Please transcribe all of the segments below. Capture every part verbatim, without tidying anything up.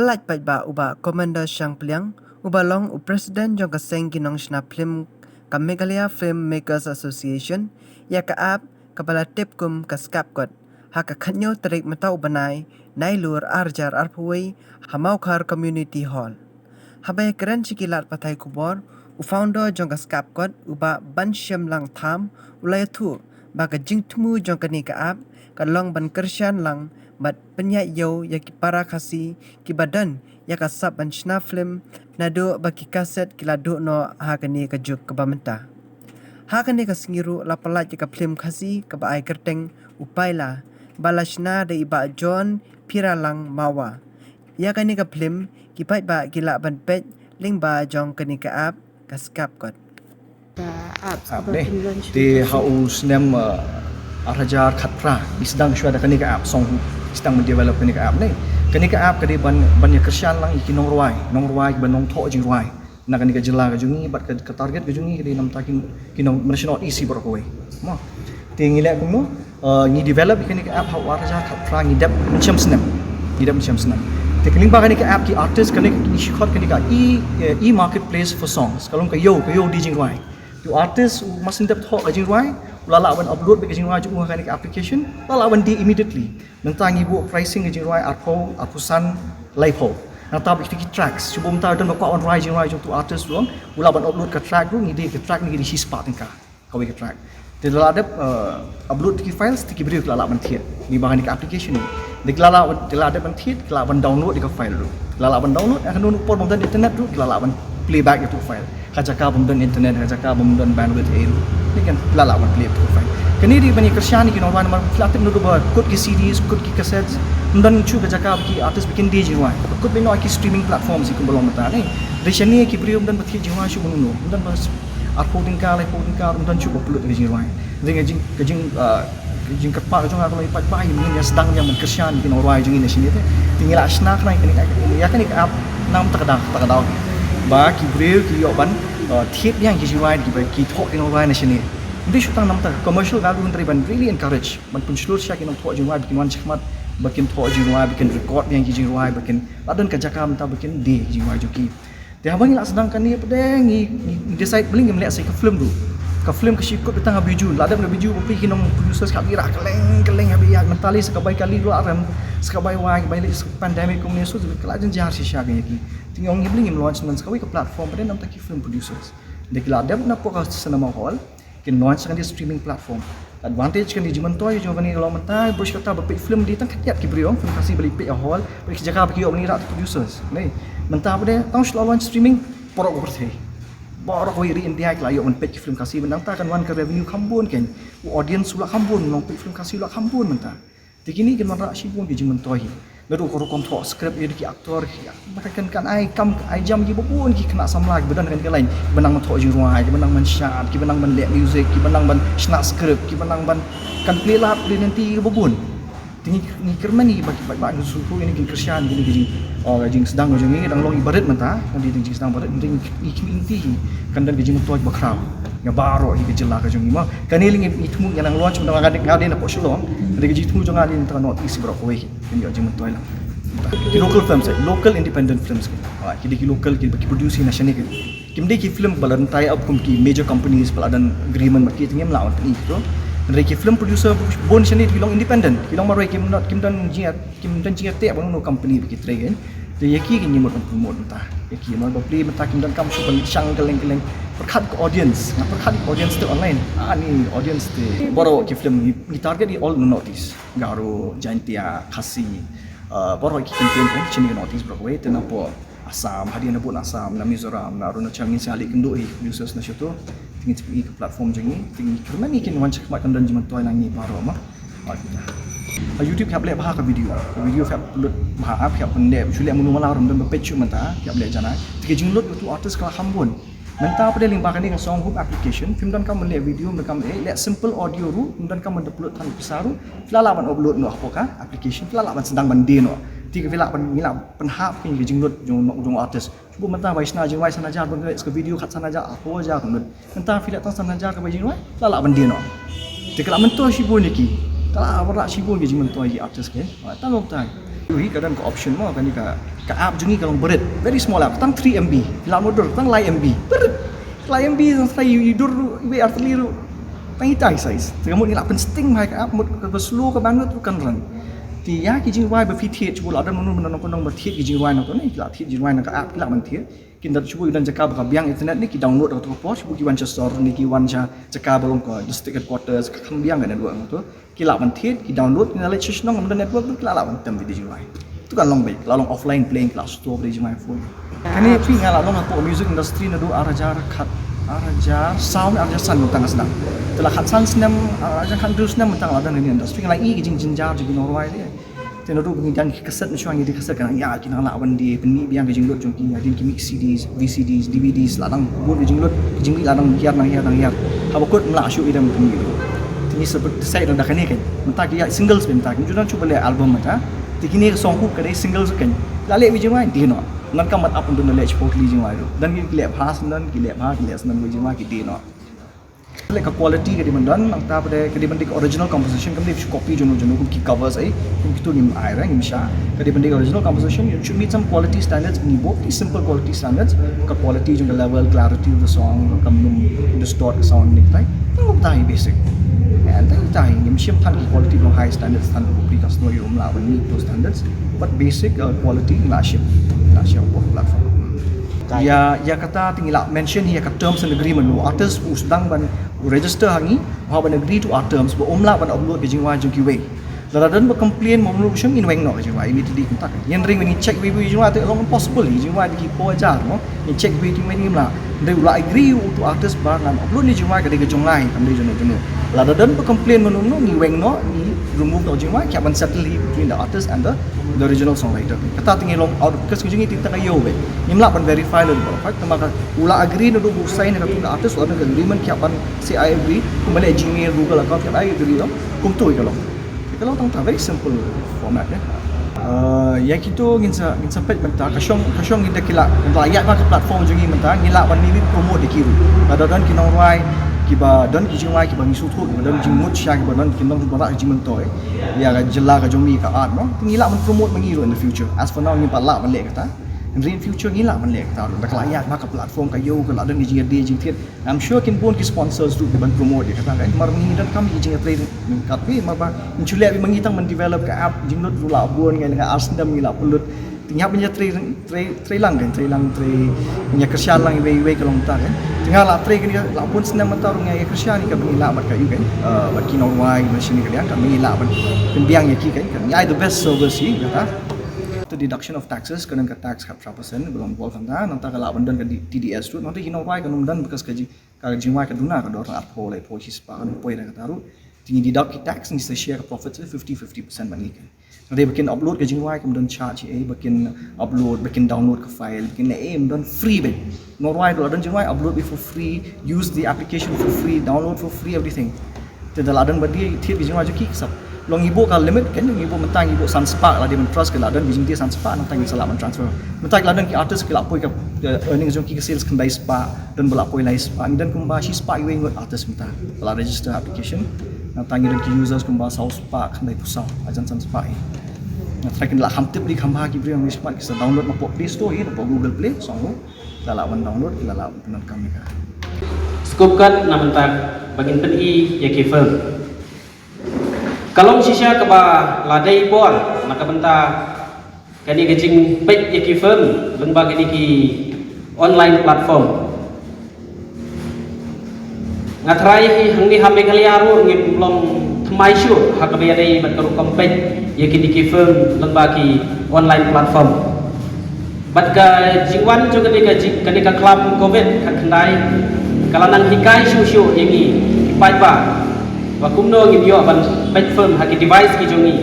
Pynlait paidbah u Bah Commander Shangpliang, uba long u President jong ka seng ki nongshna phlim ka Meghalaya Film Makers Association, ïa ka app kaba la tip kum ka Skapkot ha ka khatnyo tarik mynta u bnai Nailur arhajar arphew wei ha Mawkhar Community Hall. Haba ïakren sha ki lad pathai khubor, u founder jong ka Skapkot, u Bah Banshemlang Tham, u la ïathuh ba ka jingthmu jong kane ka app ka long ban kyrshan lang bad pynïaid ïew ïa ki para Khasi kiba don ïa ka sap ban shna phlim naduh ba ki kaset ki la duh noh ha kane ka juk kaba mynta. Ha kane ka sngi ruh la pynlait ïa ka phlim Khasi kaba ai kyrteng U Paila, ba la shna da i Bah John Phiralang Mawa. Ïa kane ka phlim ki paidbah ki lah ban peit lyngba jong kane ka app ka Skapkot. App ne. Te ha u snem, uh, arhajar khatphra ngi sdang shuwa da kane ka app, song, sdang ban develop kane ka app ne. Kane ka app ka dei ban, ban ïa kyrshan lang ïa ki nongrwai, nongrwai kiba nongthoh jingrwai na kane ka jylla ka jong ngi, bad ka, ka target ka jong ngi ka dei namar ki, ki nong, mrad sha North East baroh kawei. Mo. Te ngi leh kumno, uh, ngi develop ïa kane ka app ha u arhajar khatphra, ngi dep mynshem snem. Ngi dep mynshem snem. Te lyngba kane ka app ki artist, kane ka, ngi shim khot kane ka e, eh, e-marketplace for songs. Ka long ka ïew, ka ïew die jingrwai. Te u artist u mar syn dep thoh ka jingrwai, u la lah ban upload beit ka jingrwai jong u ha kane ka application, u la lah ban die immediately. Nangta ngi buh pricing ka jingrwai arphew, arphew san, laiphew. Nangta bad kita ki tracks, shu bun mynta don ba kwah ban rwai jingrwai jong utu u artist ruh, u lah ban upload ka track ruh, ngi die ka track ngi die shispah tyngka kawei ka track. Te lada la dep, uh, upload kita ki files, kita ki briew ki la lah ban thied lyngba kane ka application. Te ki la lah, te ki la dep ban thied, ki la lah ban download ïa ka file ruh. Ki la lah ban download, ha kano kano ka por bym don internet ruh ki la lah ban playback ïa utu u file. Ka jaka bym don internet, ka jaka bym don bandwidth ei ruh, te ki la lah ban play ïa utu u file. Kane dei ban ïa kyrshan ïa ki nongrwai namar phi la tip naduh ba kut ki CDs, kut ki cassettes, ym don shuh ka jaka ba ki artist ba kin die jingrwai. Kut beit noh ïa ki streaming platforms ïa kumba long mynta ne. Dei shane ki briew ym don ba thied jingrwai shuh mynno, ym don ba arphew tyngka, laiphew tyngka, ym don shuh ba pynlut ïa ka jingrwai. Dei ka jing, ka jing, uh, ka jingkyrpad ka jong nga ka long ïa paidbah, ïa mynnin ïa sdang ïa ban kyrshan ïa ki nongrwai jong ngi na shane te. Te ngi la shna khnang ïa kane, ïa kane ka app namar ta ka daw, ta ka daw ba ki briew ki ïoh ban, uh, thied biang ki jingrwai kiba ki thoh ki nongrwai na shane. Ym dei shuh tang namar ta ka commercial value, hynrei ban really encourage, ban pynshlur sha ki nongthoh jingrwai ba kin wan shakhmat, ba kin thoh jingrwai, ba kin record biang ki jingrwai, ba kin la don ka jaka mynta ba kin die ki jingrwai jong ki. Te haba ngi la sdang kane pat de ngi, ngi decide beit ngim leh sa ïa ka film ruh. Ka film ka shu kut beit tang ha Bijou. La dep na Bijou bapli ki nong producers ka beit rah kylleng kylleng ha beit ïa mynta lei sa ka bai kali ruh la rem, sa ka bai wai, ka bai lei sa ka pandemic kumne, so ka la jynjar shisha ïa ki. Te ngi ong beit ngim launch nang sa kawei ka platform pat de namar ta ki film producers. Te ki la dep na poh ka cinema hall. Kin launch kane ka streaming platform. Advantage kane ka jingmyntoi jong kane ka long mynta, bad shi katta ba peit film dei tang khyndiat ki briew, film Khasi ba leit peit ha hall, bad ki jaka ba ki ïoh ban ïarap ki producers. Ne, mynta pat de tang shu la launch streaming, baroh ka pyrthei, baroh kawei ri India ki la ïoh ban peit ki film Khasi, bad nangta kan wan ka revenue kham bun kein. U audience u la kham bun, nong peit film Khasi u la kham bun mynta. Te kine kin wanrah shibun ki jingmyntoi hi. Naduh ka rukom thoh script, ïa ki actor, ïa, ba kan, kan ai kam, ai jam kiba bun ki khynnah samla kiba don ha kane ka line, kiba nang ban thoh jingrwai, kiba nang ban shad, kiba nang ban leh music, kiba nang ban shna script, kiba nang ban, kan play lad, play lynti kiba bun. Te ngi, ngi kyrmen ïa ki ba, ba, ba ngi sngewthuh ïa kine, kin kyrshan ïa kine ki jing, oh, jingsdang jong ngi, dang long iba rit mynta, dang dei jingsdang ba rit, dang ngi, ngi kyrmen ïa ki, kan don ki jingmyntoi kiba khraw ïa baroh ïa ka jylla ka jong ngi mo. Kane lei ngi thmu, ngi nang launch mynta, nga dei, nga dei na poh Shillong. Hynrei ka jingthmu jong nga lei mynta North East baroh kawei kin ïoh jingmyntoi lang. Ki local films, eh, local independent films ki. Ah, ki dei ki local ki, ki produce na shane ki. Kim dei ki film ba la don tie up kum ki major companies ba la don agreement bad ki, te ngim lah ban pyni to. Hynrei ki film producer bun shane ki long independent. Ki long marwei, kim don, kim don jingïa, kim don jingïateh bad no company ba ki trei kein. Te ïa ki ngin mut ban promote mynta. Ïa ki namar bapli mynta kim donkam shuh ban shang kylleng kylleng. Pyrkhat ka audience, nga pyrkhat ka audience te online. Ah, ni audience te baroh ki film ngi, ngi target ïa all North East. Garo, Jaintia, Khasi, uh, baroh ki content, eh, shane North East baroh kawei, te na poh Assam, hadien na bun Assam, na Mizoram, na Arunachal, ngin sa leit kynduh ïa ki producers na shuh to. Te ngin sa pyni ïa ka platform jong ngi, te ngi kyrmen ïa ki kin wan shakhmat, kan don jingmyntoi na ngi baroh mo. Ha YouTube phi hap leh bha ka video. Ka video phi hap lut bha, phi hap pyndep, shu leh mynno mynno ruh ym don ba peit shuh mynta, phi hap leh janai. Te ka jinglut utu u artist ka la kham bun. Mynta pat de lyngba kane ka Song Hoop application, phim donkam ban leh video, phim donkam ban leh, leh simple audio ruh, phim donkam ban upload tang pisa ruh, phi la lah ban upload noh hapoh ka application, phi la lah ban sdang ban die noh. Te ka phi lah ban, ngi lah pynhap ïa ka jinglut jong, jong u artist. Shu bun mynta ba i shna jingrwai san hajar ban leh sa ka video khatsan hajar, arphew hajar ruh ym don. Mynta phi leh tang san hajar kaba jingrwai, la lah ban die noh. Te ka la myntoi shibun ïa ki. Ka la wanrah shibun ïa ki jingmyntoi ïa ki artist ki. Tang long tang. Hi ka don ka option mo, kane ka, ka app jong ngi ka long barit. Very small app, tang three M B. Ki la order, tang lai M B. Barit. Lai M B, tang sa ïa dur, iwei artylli ruh. Tang itai size. Te ka mut ngi la pynsting bha ïa ka app, mut kaba slow ka bandwidth ruh kan run. Te ïa ki jingrwai ba phi thied, shu la don mano mano nongkyndong ba thied ki jingrwai na to ne, ki la thied jingrwai na ka app, ki la ban thied. Kin da shu don jaka ba ka biang internet ne, ki download ha kato ka por, shu ki wan sha sor ne, ki wan sha jaka ba long ka district headquarters, ka kham biang ka network na to. Ki lah ban thied, ki download, ki na leit sha shnong, ym don network, ki lah lah ban tem video jingrwai. Tu kan long beit, lah long offline playing, ki lah store video jingrwai phone. Kane phi nga lah long hapoh music industry naduh ar hajar khat, ar hajar saw ne ar hajar san mynta nga sdang. Te la khatsan snem, ar hajar khathynriew snem mynta nga la don kane industry, nga la i ki jingjynjar jong ki nongrwai de. Te naduh ba ngi dang die cassette, mynshuwa ngi die cassette, ka nang ïa ki nang lah ban die pynmih biang ka jinglut jong ki, hadien ki mix C Ds, V C Ds, D V Ds, la dang bun ka jinglut, ka jingmih la dang hiar, nang hiar, nang hiar. Haba kut ym lah shuh, i dang pynmih. Te ngi sa pyntieng da kane kan. Mynta ki ïa singles, mynta ki ju dang shu ba leh album mynta. Te kine ka song ka dei singles kan. La leh video jingrwai, die noh. Ngan kam mat ap ynda leh shu ki jingrwai ruh. Don ki leh bha snem, ki leh bha, ki leh snem video jingrwai, ki die noh. Leh ka quality ka dei ban don, nangta pat ka dei ban dei ka original composition, kam dei shu copy jong no jong no kum ki covers ai, kum kitu ngim ai re, ngim shah. Ka dei ban dei ka original composition, it should meet some quality standards, ngi buh ki simple quality standards, ka quality jong ka level, clarity of the song, kam distort ka sound ne tai. Tang kumta hi basic. And tang kumta hi, ngim shym than ki quality long high standards, than ka bupli ka snow ïa um lah ban meet those standards. But basic, uh, quality ngi la shim, ngi la shim hapoh platform. Ïa, ïa kata te ngi la mention hi ïa ka terms and agreement, u artist u sdang ban register ha ngi, u hap ban agree to our terms, ba um lah ban upload ka jingrwai jong kiwei. Lada don ba complain mo, mano u shem, ngin weng noh ka jingrwai immediately kumta. Ngin ring, ngin check iwei iwei jingrwai, te long impossible, i jingrwai da ki phew hajar mo. Ngin check iwei, te ngin weng, ngim lah. Hynrei u la agree utu u artist ba ngan upload ïa i jingrwai, ka dei ka jong nga, kam dei jong no jong no. Lada don ba complain mano mano, ngi weng noh, ngi remove noh jingrwai, ki hap ban settle hi between the artist and the, the original songwriter. Kata te ngi long out, ka sngi jong ngi te tang ka ïew beit. Ngim lah ban verify lei ba, in fact, tang ba ka u la agree naduh ba u sign ha katu ka artist, u la don ka agreement, ki hap ban say I agree, kumba leh Gmail, Google account, ki hap ban I agree, no? Kumtu hi ka long. Ka long tang ta, very simple format, eh. Uh, ïa kitu ngin sa, ngin sa peit mynta, ka shong, ka shong ngin da ki la, ngin la ïaid bha ka platform jong ngi mynta, ngin lah ban mih promote ïa ki ruh. Lada don ki nongrwai kiba don ki jingrwai kiba ngi sngewthuh, kiba don jingmut sha, kiba don ki nongrwai kiba rah jingmyntoi ïa ka jylla ka jong ngi, ka art, no? Te ngi lah ban promote ma ngi ruh in the future. As for now ngim pat lah ban leh kata. Hynrei in future ngi lah ban leh kata ruh. Da ka la ïaid bha ka platform, ka ïew, ka la don ki jingïadei jingthied. I'm sure kin bun ki sponsors ruh ban promote ïa kata, kan. Namar ngi don kam ki jingïatrei ryngkat, namar ba ngim shu leh beit ma ngi tang ban develop ka app, jinglut ruh la bun, ngi la ar snem ngi la pynlut. Te ngi hap ban ïatrei, trei, trei lang, kan, trei lang, trei, ngi ïakyrshan lang iwei iwei, ka long ta, kan. Te nga la trei kane la bun snem mynta ruh, ngi ïakyrshan ïa kaba ngi lah bad ka ïew, kan. Eh, bad ki nongrwai ba shane ka liang, kaba ngi lah ban pynbiang ïa ki, kan. Kan ngi ai the best service ïa kata. The deduction of taxes, ka don ka tax khatphra percent ba long involve hangta, nangta ka lah ban don ka D-, T D S ruh, nangta ki nongrwai kan ym don, because ka jing, ka jingrwai ka duna ka dor arphew, laiphew, shispah, kan ym poi da kata ruh. Te ngi deduct ki tax, ngi sa share ka profit fifty fifty percent bad ngi, kan. Nangta ba kin upload ka jingrwai kam don charge ei, ba kin upload, ba kin download ka file, ba kin leh ei, ym don, free beit. Nongrwai ruh la don jingrwai, upload beit for free, use the application for free, download for free, everything. Te da la don ba die thied ki jingrwai jong ki, sap long ngi buh ka limit, kan, ngi buh mynta ngi buh san spah, la dei ban trust ka la don ki jingthied san spah, nangta ngin sa lah ban transfer. Mynta ki la don ki artist ki la poi ka, eh, earnings jong ki ka sales khyndai spah, don ba la poi lai spah, ngi don kumba shi spah iwei ngut artist mynta ba la register application. Nangta ngi don ki users kumba saw spah khyndaiphew saw, hajan san spah hi. Nangta ki la kham tip, ki kham bha ki briew, ngi smat ki sa download napoh Play Store hi, napoh Google Play, song ruh. Ki la lah ban download, ki la lah ban pyndonkam ïa ka. Sngewbha na mynta ba ngin pyni ïa ki film. Ka long shisha kaba la dei por na ka bynta kane ka jingpeit ïa ki film lyngba kine ki online platform. Nga tharai hi hangne ha Meghalaya ruh ngim long thymmai shuh ha kaba ïadei bad ka rukom peit ïa kine ki film lyngba ki online platform. Bad ka jingwan jong kane ka jing, kane ka klam Covid khatkhyndai ka la nang hikai shuh shuh ïa ngi ki paidbah ba kumno ngin ïoh ban peit film ha ki device ki jong ngi.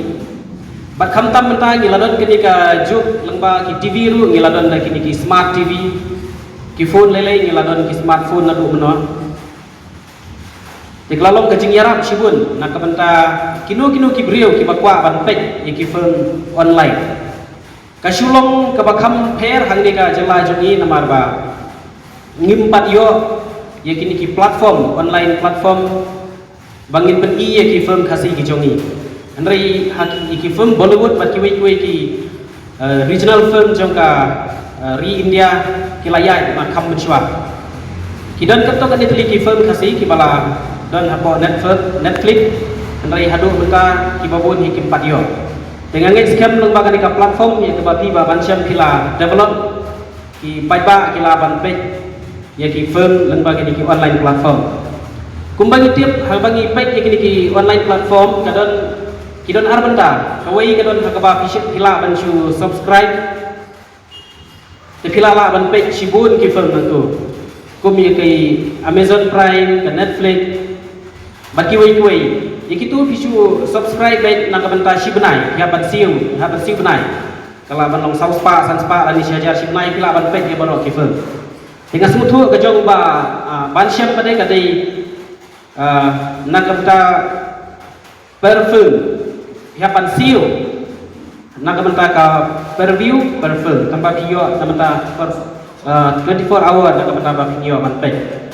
Bad khamtam mynta ngi la don kane ka juk lyngba ki TV ruh, ngi la don da kine ki smart TV, ki phone lei lei ngi la don ki smartphone naduh mynno. Te ka la long ka jingïarap shibun na ka bynta kino kino ki briew kiba kwah ban peit ïa ki film online. Ka shu long kaba kham pher hangne ka jylla jong ngi namar ba ngim pat ïoh ïa kine ki platform, online platform, ba ngin pyni ïa ki film Khasi ki jong ngi. Hynrei ha ki, ki film Bollywood bad kiwei kiwei ki uh, regional film jong ka uh, ri India ki la ïaid ma kham mynshuwa. Ki don katto katne tylli ki film Khasi kiba la don hapoh Netflix, Netflix. Hynrei haduh mynta kiba bun hi kim pat ïoh. Te nga ngeit skhem lyngba kane ka platform ïa kaba phi ba ban shem phi la develop, ki paidbah ki la ban peit ïa ki film lyngba kine ki online platform. Kumba ngi tip haba ngi peit ïa kine ki online platform ka don, ki don ar bynta. Kawei ka don ha kaba phi shu, phi lah ban shu subscribe. Te phi lah lah ban peit shibun ki film nangtu. Kum ïa ki Amazon Prime, ka Netflix, bad kiwei kiwei. Ïa kitu phi shu subscribe beit na ka bynta shi bnai, ïa ban siew, ïa ban siew bnai. Ka lah ban long saw spah, san spah, lane shi hajar shi bnai phi lah ban peit ïa baroh ki film. Te nga sngewthuh ka jong ba, ah, ban shem pat ka dei, ah, na ka bynta per film. Ïa ban siew na ka bynta ka per view per film. Tang ba phi ïoh na ka bynta per, ah, twenty-four hour na ka bynta ba phi ïoh ban peit.